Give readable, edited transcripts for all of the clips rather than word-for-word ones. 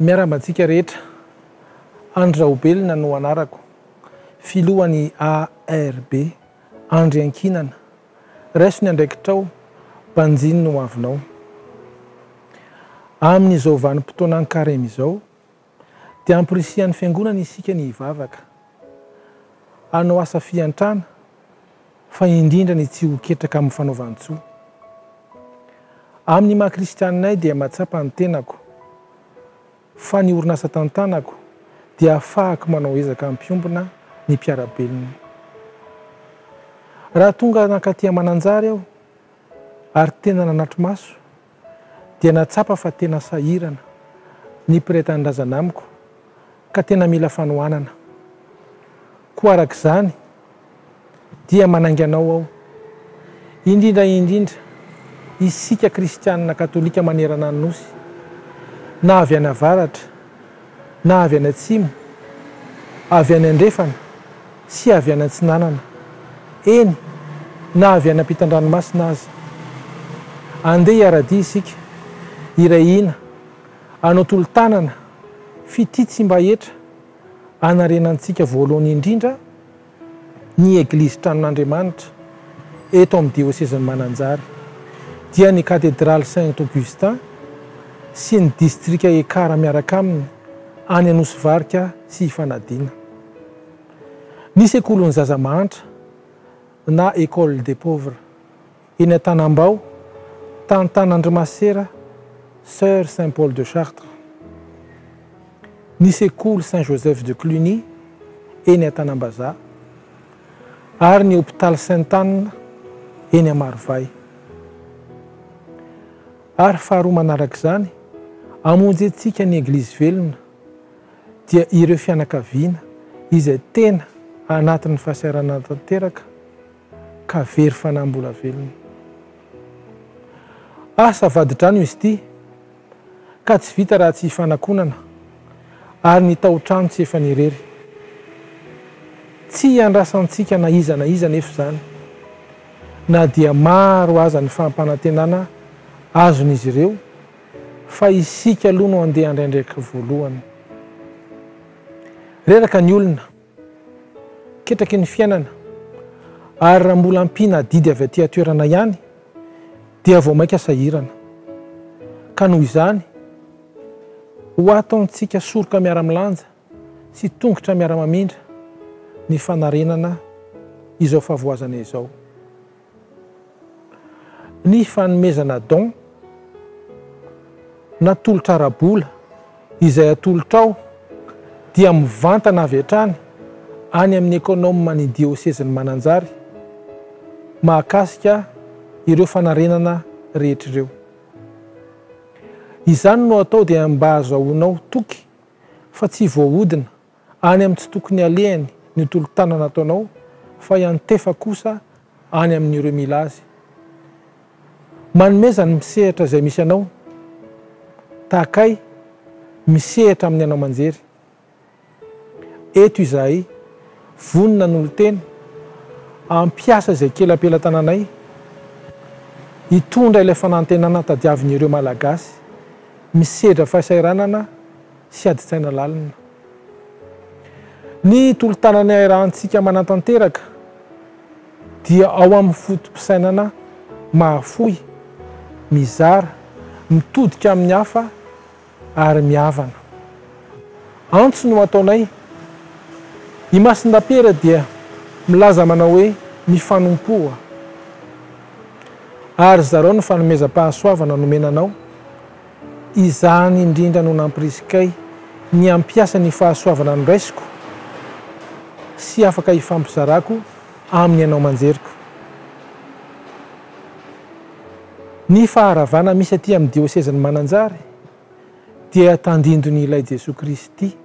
Miarahaba antsika rehetra. Andry Raobelina no anarako, filohan'ny ARB, Andry Ankinana. Raiso ny andraikitrao, banjino ny hoavinao. Amin'izao vanim-potoanan'ny karemy izao, dia ampirisihan'ny Fiangonana isika ny hivavaka, hanao asa fiantrana, fa indrindra ny tsy ho ketraka amin'ny fanaovan-tsoa. Amin'ny maha kristianina ahy dia mahatsapa ny tenako fa ny orinasa tantanako dia ahafahako manao ezaka hampiombona ny mpiara-belona. Raha tonga nankaty Mananjary aho ary tena nanatri-maso dia nahatsapa fa tena sahirana ny mpiray tanindrazana amiko ka tena mila fanohanana. Koa araka izany dia manainga anao aho, indrindra indrindra isika kristianina katolika manerana ny Nosy, na avy any avaratra, na avy any atsimo, avy any andrefana sy avy any atsinanana, eny na avy any ampitan-dranomasina aza. Andeha hiara-dia isika, hiray hina, hanao tolo-tanana, fitia tsy mba hetra, hanarenantsika voalohany indrindra ny Eglizy Tranon'Andriamanitra eto amin'ny Diosezin'i Mananjary, dia ny Katedraly Saint Augustin sy ny Distrika Ekar miaraka aminy any Anosivarika sy Ifanadiana. Ny Sekolin'ny Zaza Mahantra na Ecole des Pauvres eny Antanambao, tantanan-dry Masera Soeur Saint Paul de Chartres. Ny Sekoly Saint Joseph de Cluny eny Antanambazaha ary ny Hopitaly Sainte Anne eny Amarovay. Ary faharoa manarak'izany, hamonjentsika ny Eglizy velona dia ireo fianakaviana izay tena anatin'ny fahasahiranana tanteraka ka very fanahy mbola velona. Asa vadi-drano izy ity ka tsy vita raha tsy ifanakonana ary ny tao-trano tsy efa nirery. Tsy iandrasantsika na iza na iza anefa izany na dia maro aza ny fampanantenana azon'izy ireo fa isika aloha no andeha handraindraika voalohany. Reraka ny olona. Ketraky ny fiainana. Ary raha mbola ampiana adidy avy aty an-toerana ihany dia vao mainka sahirana. Ka noho izany, ho ataontsika soroka miara-milanja sy tongotra miara-mamindra ny fanarenana izao fahavoazana izao. Ny fanomezana don na tolotra ara-bola izay atolotrao dia mivantana avy hatrany any amin'ny Ekonoma ny Diosezin'i Mananjary mahakasika ireo fanarenana rehetra ireo. Izany no atao dia mba hahazahoanao toky fa tsy voahodina any amin'ny tsy tokony alehany ny tolo-tanana ataonao fa hiantefa kosa any amin'ireo mila azy. Manomeza ny misehatra izay misy anao, tahaka ahy misehatra amin'ny anao aman-jery. Eto izahay, vonona hanolo-tena, hampiasa izay kely am-pelatananay, hitondra ilay fanantenana tadiavin'ireo Malagasy misedra fahasahiranana sy adin-tsaina lalina. Ny tolo-tanana iarahantsika manatanteraka dia ao amin'ny foto-pisainana mahafoy, mizara, mitodika amin'ny hafa ary mihavana. Antso no ataonay. I Masindapiera dia milaza manao hoe mifanompoa ary zarao ny fanomezam-pahasoavana nomena anao. Izany indrindra no nampirisikay ny hampiasa ny fahasoavana noraisiko sy afaka hifampizarako amin'ny anao aman-jeriko. Ny faharavana misy aty amin'ny diosezin'i Mananjary dia tandindon'ilay Jesoa Kristy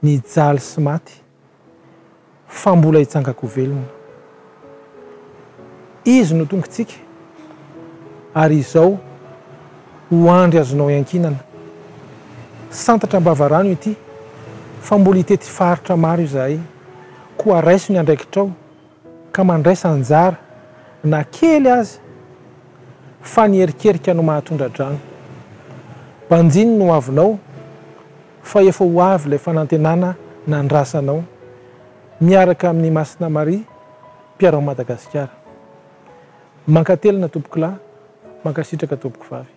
nijaly sy maty. fa mbola hitsangako velona. Izy no Tompontsika, ary izao ho andry azonao iankinana. Santatra am-bavarano ity, fa mbola hitety faritra maro izahay, koa raiso ny andraikitrao ka mandraisa anjara na kely aza, fa ny erikerika no mahatondra-drano. Banjino ny hoavinao. Fa efa ho avy ilay fanantenana nandrasanao. Miaraka amin'i Masina Maria, mpiaro an'i Madagasikara. Mankatelina tompokolahy, mankasitraka tompokovavy.